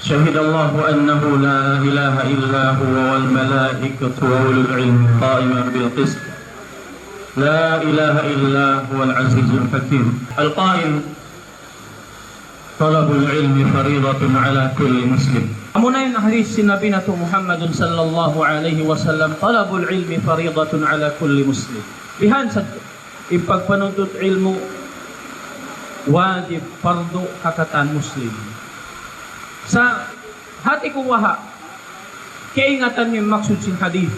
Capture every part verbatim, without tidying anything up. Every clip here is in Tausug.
شهد الله أنه لا إله إلا هو والملائكة وأولو العلم قائما بالقسط. لا إله إلا هو العزيز الحكيم. القائل: طلب العلم فريضة على كل مسلم. Amuna in hadith sin Nabi natu' Muhammadun sallallahu alayhi wasallam, طلب العلم فريضة على كل مسلم. Bihan sa in pagpanuntut ilmu' wajib, pardu, ha katan Muslim. Sa' hati ku baha' kaingatan niyu in maksud sin hadith.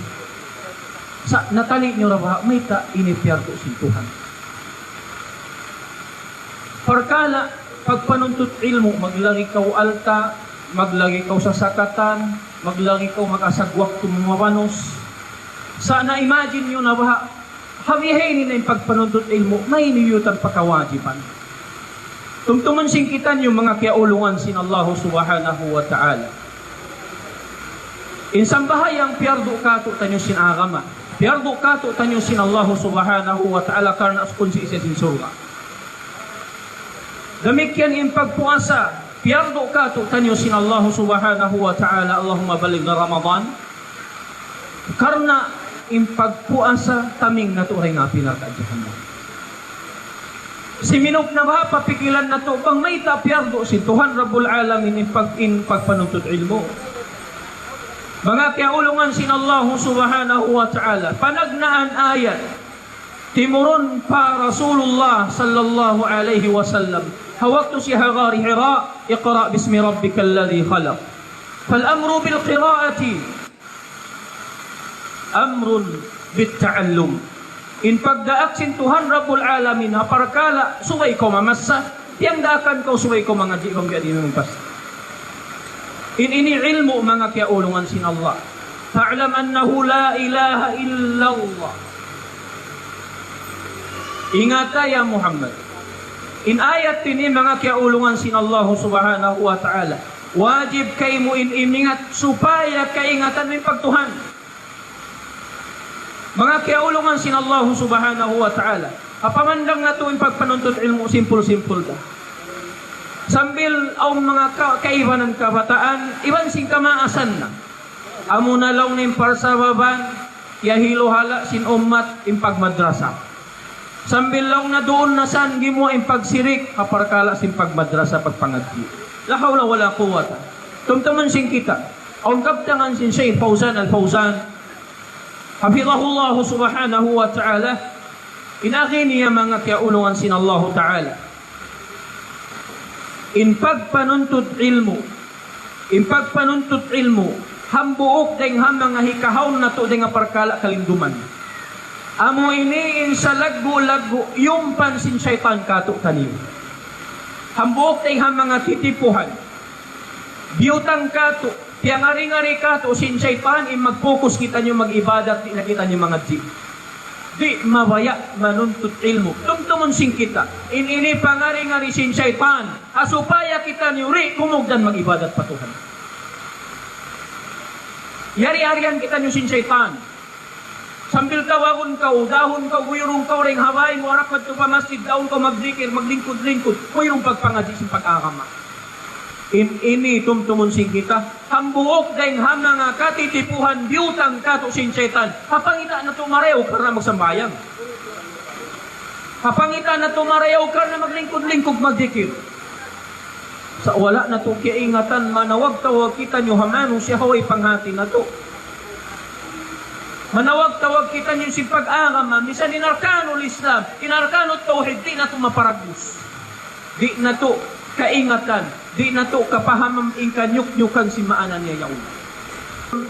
Sa' natali' niyu ra baha' mayta' ini piyardu sin Tuhan. Parkala' pagpanuntut ilmu', maglagi' kaw alta', maglagi' kaw sasakatan, maglagi' kaw mag-asag waktu mabanus. Sa' na-imagine niyu na baha', ha bihaini na in pagpanuntut ilmu', mayni iyutan pa kawajiban. Tumtumun sin kitaniyu manga kiyaulungan sin Allahu Subhanahu wa Ta'ala. In sambahayang piyardu kātu'niyu sin agama. Piyardu kātu'niyu sin Allahu Subhanahu wa Ta'ala karna' kunsi' siya sin surga'. Damikkiyan in pagpuasa, piyardu kātu'niyu sin Allahu Subhanahu wa Ta'ala, اللهم بلغنا رمضان. Karna' in pagpuasa taming natu' dayn ha api narka' jahannam. Siminup na baha' pa pikilan natu' bang mayta' piyardu sin Tuhan Rabbul Alamin in pag-, in pagpanuntut ilmu'. Manga kiyaulungan sin Allahu Subhanahu wa Ta'ala, panagnaan ayat timurun pa Rasulullah sallallahu alayhi wasallam ha waktu siya ha Ghari Hira, اقرأ باسم ربك الذي خلق. فالأمر بالقراءة أمر بالتعلم. In pagdaak sin Tuhan Rabbul Alamin ha parkala' subay kaw mamassa, piyagdaakan kaw subay kaw mangadji' bang biya' diin in pagbassa. In ini ilmu' manga kiyaulungan sin Allah. فاعلم أنه لا إله إلا الله. Ingata ya Muhammad. In ayat ini manga kiyaulungan sin Allah Subhanahu wa Ta'ala. Wajib kaymu in imingat supaya kaingatan mu in pagtuhan. Manga kiyaulungan sin Allah Subhanahu wa Ta'ala. Apamandang natu' in pagpanuntut ilmu' simpul-simpul da. Sambil awn manga ka-, kaibanan kabataan, iban sin kamaasan na. Amuna laung niya in parsababan, kiyahiluhala' sin ummat in pagmadrasa. Sambil laung niya duun na san gimuwa' in pagsirik, ha parkala' sin pagmadrasa, pagpangadji'. لا حول ولا قوة. Tumtumun sin kita. Awn kabtangan sin Shaykh Fawzan Al-Fawzan, hafidhahullahu subhanahu wa ta'ala, in agi niya manga kiyaulungan sin Allahu Ta'ala. In pagpanuntut ilmu', in pagpanuntut ilmu', hambuuk dayn ha manga hikahaun natu' dayn ha parkala' kalinduman. Amu ini in salaggu'-laggu' yumpan sin saytan kātu'niyu. Hambuuk dayn ha manga titipuhan. Biyutang kātu', piyangari-ngari kātu' sin saytan in mag-focus kitaniyu mag-ibadat, di' na kitaniyu mangadji'. Di' mabaya' manuntut ilmu'. Tumtumun sin kita. In ini pangari-ngari sin saytan. Ha supaya kitaniyu di' kumugdan mag-ibadat pa Tuhan. Yari-yarian kitaniyu sin saytan. Sambil tawagun kaw, dahun kaw, guyurun kaw dayn ha bāy mu, harap madtu pa masjid, dahun kaw magdikir, maglingkud-lingkud, guyurun pagpangadji' sin pag-agama. In ini tumtumun sin kita, hambuuk dayn ha manga katitipuhan biyutang kātu' sin saytan. Ha pangita' natu' marayaw karna' magsambahayang. Ha pangita' natu' marayaw karna' maglingkud-lingkud magdikir. Sa' wala' natu' kiyaingatan, manawag-tawag kitaniyu ha manusiya' ha way panghati natu'. Manawag-tawag kitaniyu sin pag-agama, misan in arkanul Islam, in arkanut tawhid, di' natu' maparagbus. Di' natu' kaingatan, di' natu' kapahaman in kanyuk-nyukan sin maana niya yaun.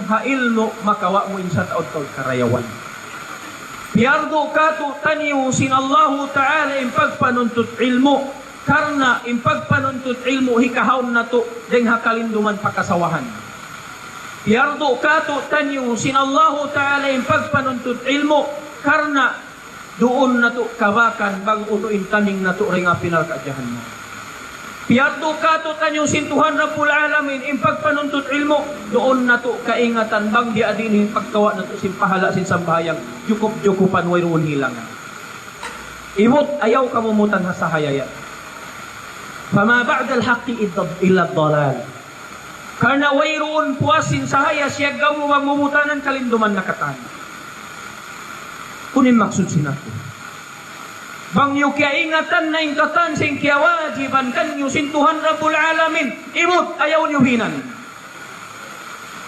Ha ilmu' makawa' mu in sataud-taud karayawan. Piyardu kātu'niyu sin Allahu Ta'ala in pagpanuntut ilmu', karna' in pagpanuntut ilmu' hikahaun natu' dayn ha kalinduman pa kasawahan. Piyardu kātu'niyu sin Allahu Ta'ala in pagpanuntut ilmu', karna' duun natu' kabakan bang unu in taming natu' dayn ha api narka' jahannam. Piyardu kātu'niyu sin Tuhan Rabbul Alamin in pagpanuntut ilmu', duun natu' kaingatan bang biya' diin in pagkawa' natu' sin pahala' sin sambahayang, jukup-jukupan, wayruun hilangan. Ibut, ayaw kamumutan ha sahaya yan. فما بعد الحق إلا الضلال. Karna' wayruun puas sin sahaya siyaggaw mu bang mu butanan, kalinduman na katan. Unu in maksud sin aku? Bang niyu kiyaingatan na in katan sin kiyawajiban kaniyu sin Tuhan Rabbul Alamin, imut, ayaw niyu hinang.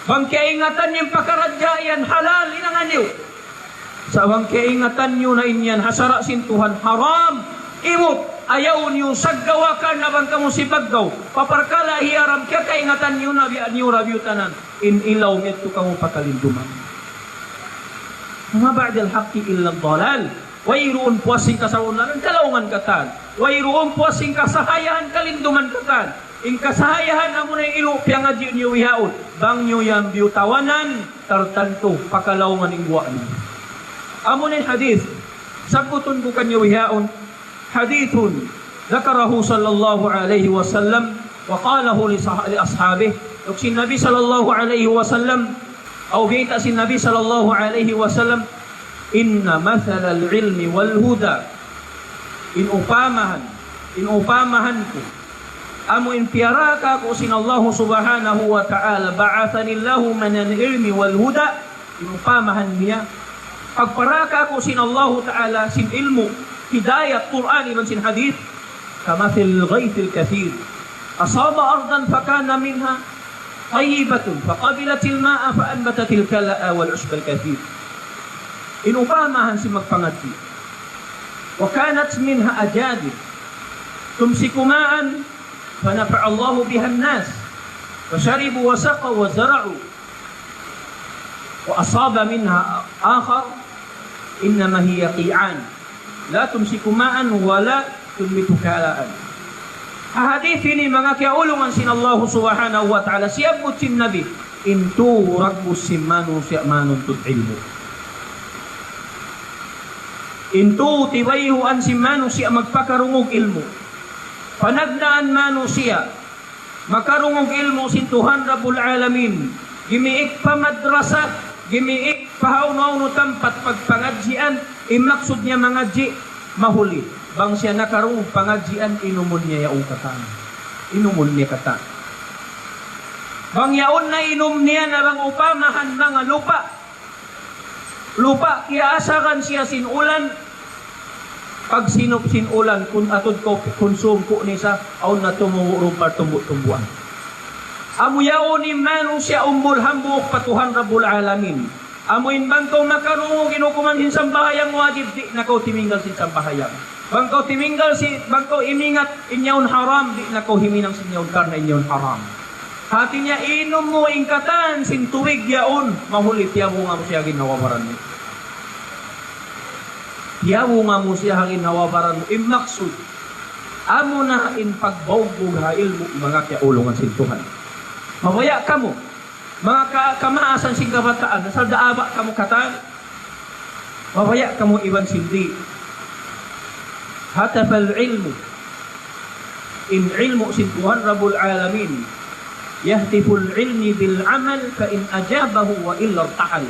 Bang kiyaingatan niyu in pakaradjaan halal, hinangan niyu. Sa' bang kiyaingatan niyu na in yan ha sara' sin Tuhan haram, imut, ayaw niyu saggawa. Karna' bang kamu sipaggaw pa parkala' hiyaram, kiyakaingatan niyu na biya' niyu ra biyutanan, in ilaw miyadtu kamu pa kalinduman. وما بعد الحق إلا الضلال. Wayruun puas sin kasabunnalan, kalaungan katan. Wayruun puas sin kasahayahan, kalinduman katan. In kasahayahan amuna in ilu' piyangadji' niyu bihaun. Bang niyu yan biyutawanan, tartantu pakalaungan in guwa' niyu. Amuna in hadith, sabbutun ku kaniyu bihaun, حديث ذكره صلى الله عليه وسلم وقاله لصح-، لأصحابه. Laung sin Nabi sallallahu alayhi wasallam, aw bayta' sin Nabi sallallahu alayhi wasallam, إن مثل العلم والهدى. In upamahan, in upamahan ku, amu in piyara kaku' sin Allahu subhanahu wa ta'ala, بعثني الله من العلم والهدى. In upamahan niya, pagpara kaku' sin Allahu ta'ala sin ilmu', hidayat, Qur'an iban sin hadith, كمثل الغيث الكثير أصاب أرضا فكان منها طيبة فقبلت الماء فأنبتت الكلأ والعشب الكثير. In upamahan sin magpangadji'. وكانت منها أجادب تمسك ماء فنفع الله بها الناس فشربوا وسقوا وزرعوا وأصاب منها آخر إنما هي قيعان لا تمسك ماء ولا تنبت كلأ. Ha hadith ini manga kiyaulungan sin Allahu subhanahu wa ta'ala, siyabbut sin Nabi, in tū dagbus sin manusiya' manuntut ilmu'. In tū tibayhuan sin manusiya' magpakarungug ilmu'. Panagnaan manusiya' makarungug ilmu' sin Tuhan Rabbul Alamin. Gimiik pa madrasa, gimiik pa hawnu-hawnu tampat pagpangadjian, in maksud niya mangadji', mahuli. Bang siya nakarungug pangadjian, inumun niya yaun katan. Inumun niya katan. Bang yaun na inum niya na bang upamahan manga lupa', lupa' kiyaasagan siya sin ulan, pagsinup sin ulan, kun atud ku kunsum ku nisa, awn na tumubu' rumpal tumbu-tumbuan. Amu yaun in manusiya' umbul hambuuk pa Tuhan Rabbul Alamin. Amu in bang kaw makarungug in hukuman sin sambahayang wajib, di' na kaw timinggal sin sambahayang. Bang kaw timinggal sin, bang kaw imingat in yaun haram, di' na kaw himinang sin yaun karna' in yaun haram. Hati niya inum mu in katan sin tubig yaun, mahuli tiyabunga mu siya ha ginhawa-baran mu. Tiyabunga mu siya ha ginhawa-baran mu. In maksud, amuna in pagbaugbug ha ilmu' manga kiyaulungan sin Tuhan. Mabaya' kamu, manga ka-, kamaasan sin kabataan, asal daaba' kamu katan, mabaya' kamu iban sin di'. هتف العلم. In ilmu' sin Tuhan Rabbul Alamin. يهتف العلم بالعمل فإن أجابه وإلا ارتحل.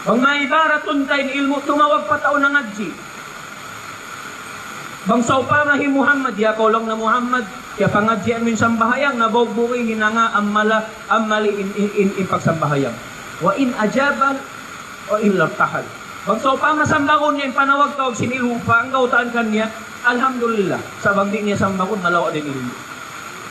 Bang maibaratun ta in ilmu' tumawag pa tau nangadji'. Bang sawpama hi Muhammad, ya kaw laung na Muhammad, ya pangadjian mu in sambahayang, nabaugbug in hinanga, ammala, ammali in, in, in, in pagsambahayang. وإن أجاب وإلا ارتحل. Bang sawpama sambagun niya in panawag-tawag sin ilmu', panggautaan kaniya, alhamdulillah. Sa' bang di' niya sambagun, malawa' da in ilmu'.